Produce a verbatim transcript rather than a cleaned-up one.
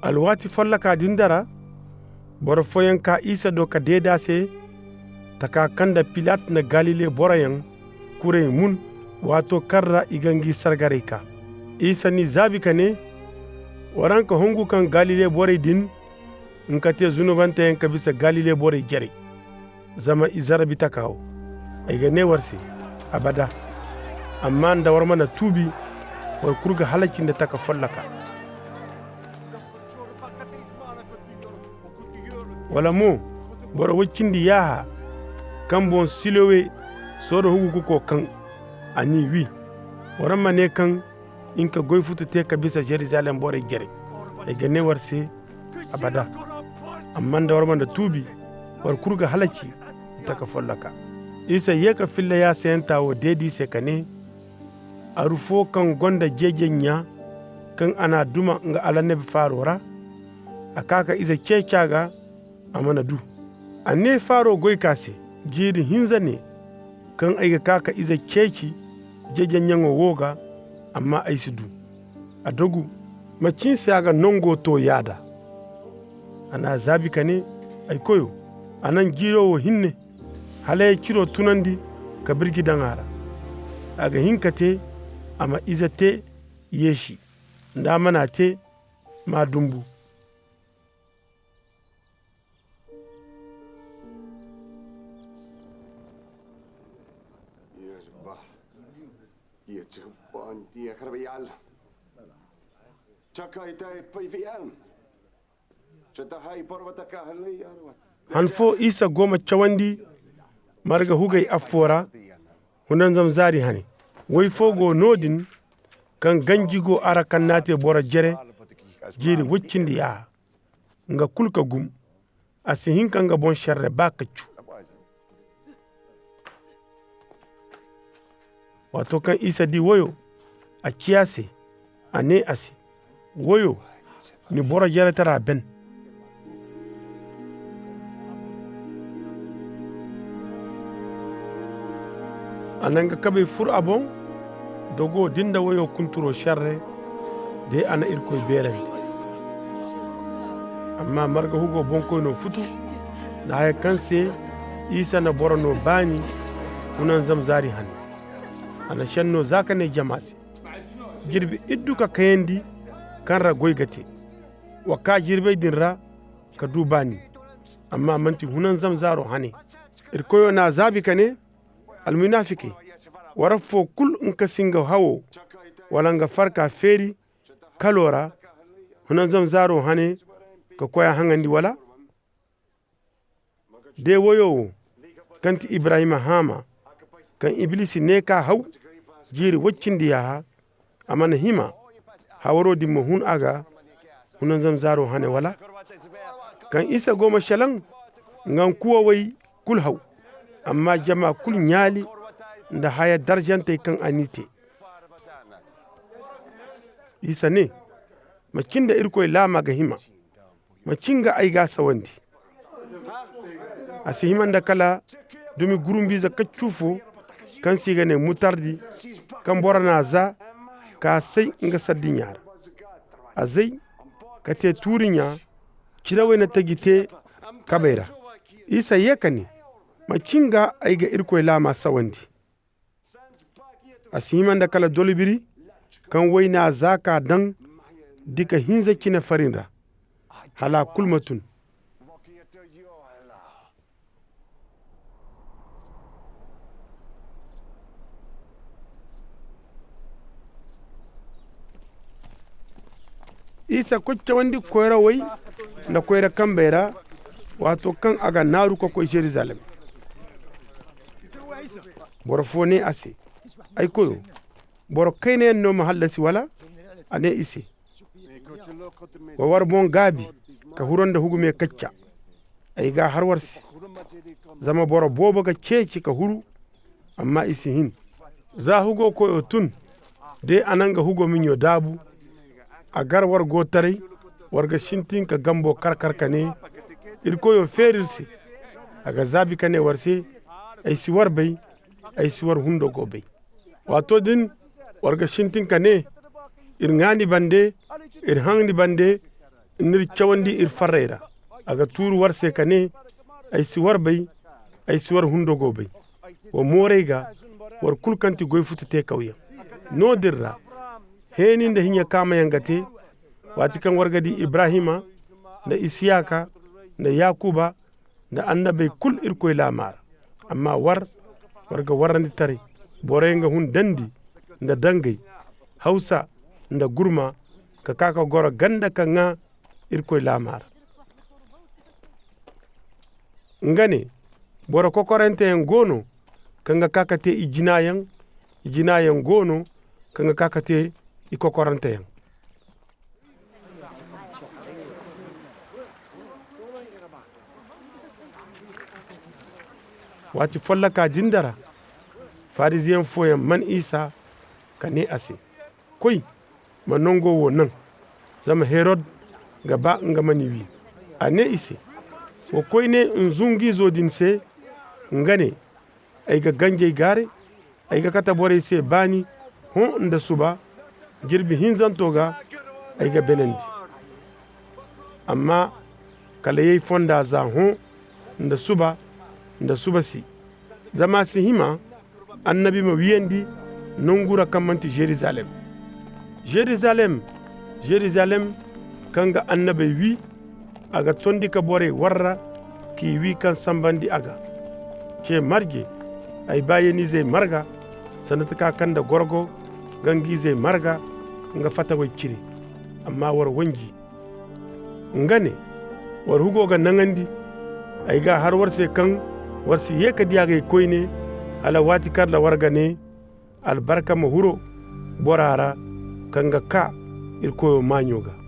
Alwaati follokaa din da ra, boro fooyaŋ kaa isa do ka deede a se, takaa kaŋ nda pilat na galile boroyaŋ kurey mun, waato kaŋ ra i ga ngi sargarey kaa. Isa n'i zaabi ka nee, war haŋ ka hungu kaŋ galile borey din nka tee zunubanteyaŋ ka bisa galile borey jerey? Zama i zarbi taka wo. Ay ga nee war se, abada. Amma nda war mana tuubi, war kul ga halaci nda taka folloka. Wala mo, boro woy cindi yaaha, kaŋ boŋ silowe sooro hugu ga koo kaŋ, a n'i wii. War ma nee kaŋ nka goy futu tee ka bisa jerusalem borey jerey. Ay ga nee war se, abada. Amma nda war mana tuubi, war kul ga halaci nda taka folloka. Isa yee ka filla yaasayantaa woo deedi i se ka nee, aru foo kaŋ go nda jeejeɲɲa, kaŋ a n'a duma nga alannabi faaroo ra, a kaa ka ize ceeci a ga, a mana duu. A nee faaroo goykaa se, jiiri hinza ne, kaŋ ay ga kaa ka ize ceeci jeejeɲɲaŋo woo ga, amma ay si duu. A dogu, macin se a ga nongoo too yaada? A n'a zaabi ka nee, ay koyoo, a naŋ jiiroo woo hinne, hala ya ciroo tunandi, ka birji daŋ a ra. A ga hin ka tee, a ma ize tee, yeesi. Nda a man'a tee, m'a dunbu. Han foo isa go ma cawandi marga hugay affoo ra, hunanzam zaari hane. Woy foo go no-din, kaŋ ganji go a ra kaŋ n'a tee boro jere, jiiri woy cindi yaaha. Nga kul ka gum. A si hin ka nga boŋ šerre ba kaccu. Waato kaŋ isa dii woyo, a ci a se, a nee a se, woyo, ni boro jeretaraa ben. A na nga kabey fur a boŋ, dogoo din nda woyoo kunturoo šerre, de a na irkoy beerandi. Amma marga hugoo boŋkoynoo futu, nda haya kaŋ se isa na boro noo baani, hunanzam zaari hane. A na šennoo za ka nee jama se, jirbi iddu ka kayandi, kaŋ ra goy ga tee, wa kaa jirbey din ra, ka duu baani. Amma man'ti hunanzam zaaroo hane. Irkoyoo n'a zaabi ka nee, almunafikey, war affoo kul nka si nga hawoo, wala nga farkaa feeri, kaloo ra, hunanzam zaaroo hane, ka koy a haŋandi wala? De woyoo woo, kaŋ ti ibrahima haamaa, kaŋ ibilisi nee k'a haw, jiiri woy cindi yaaha, a mana hima, hawaroo din ma hun a ga, hunanzam zaaroo hane wala? Kaŋ isa go ma šelaŋ, nga nkuwawey kul haw, amma jama kul ɲaali, nda haya daržantey kaŋ a n'i tee. Isa nee, macin nda irkoy laamaa ga hima, macin ga ay g'a sawandi. A si hima nda kala dumi gurumbiize kaccu foo, kaŋ se i ga nee mutardi, kaŋ boro n'a zaa, k'a say nga sardiɲaa ra. A zay, ka tee tuuriɲaa, cirawey na taji tee kabey ra. Isa yee ka nee, macin ga ay ga irkoy laamaa sawandi? A si hima nda kala dolbiri, kaŋ woy n'a zaa k'a daŋ, dika hinza cine farin ra, hala a kul ma tun. Isa koy cawandi koyrawey, nda koyra kambey ra, waato kaŋ a ga naaru ka koy jerusalem. Boro foo nee a se, ay koyoo, boro kaynayaŋ no ma hallasi wala? A nee i se, wa war boŋ gaabi, ka huru nda hugume kacca. Ay g'a har war se, zama boro boobo ga ceeci ka huru, amma i si hin. Za hugoo koyoo tun, de a na nga hugoo miɲoo daabu, a gar war gootaray, war ga sintin ka gamboo kar-kar ka nee, irkoyoo feeri ir se. A ga zaabi ka nee war se, ay si war bay, ay si war hundogoo bay. Waatoo din, war ga sintin ka nee, ir ŋaa ni bande, ir haŋ ni bande, N'ir cawandi ir farrey ra. A ga tuuru war se ka nee, ay si war bay, ay si war hundo go bay. Wa mooray ga, war kul kaŋ ti goy futu teekawyaŋ. No-din ra, heeni nda hiɲa kaamayaŋ ga te, waati kaŋ war ga di ibrahima, nda isiyaka, nda yakuba, nda annabey kul irkoy laamaa ra. Amma war, war ga warrandi taray, boroyaŋ ga hun dandi, nda dangay, hawsa, nda gurma, ka kaa ka goro ganda ka ŋaa irkoy laamaa ra. Nga ne, boro kokoranteyaŋ go no, kaŋ ga kaa ka tee i jinaayaŋ, i jinaayaŋ go no, kaŋ ga kaa ka tee i kokoranteyaŋ. Waati follokaa din da ra, fariziyeŋ fooyaŋ man isa, ka nee a se, koy, ma nongo woo naŋ, zama herod ga baa nga ma ni wii. A nee i se, wa koyne nzungu-izo din se, nga ne, ay ga ganjey gaaray, ay ga kate borey se baani, hõ nda suba, jirbi hinzanto ga, ay ga benandi. Amma kala yay fonda za hõ, nda suba, nda suba si. Zama a si hima annabi ma wiyandi nongu ra kaŋ man'ti jerizalem. Jerizalem, jerizalem, kaŋ ga annabey wii, a ga tondi ka borey warra, k'i wii kaŋ sanbandi a ga. Ce marje, ay baayaniizey marga, sanda taka kaŋ nda gorgo, gangiizey marga, nga fatawey cire. Amma war wanji. Nga ne, war hugo ga naŋandi. Ay g'a har war se kaŋ war si yee ka dii a gay koyne, hala waati kaŋ ra war ga ne, albarka ma huru bora ra, kaŋ ga kaa irkoyo maaɲo ga.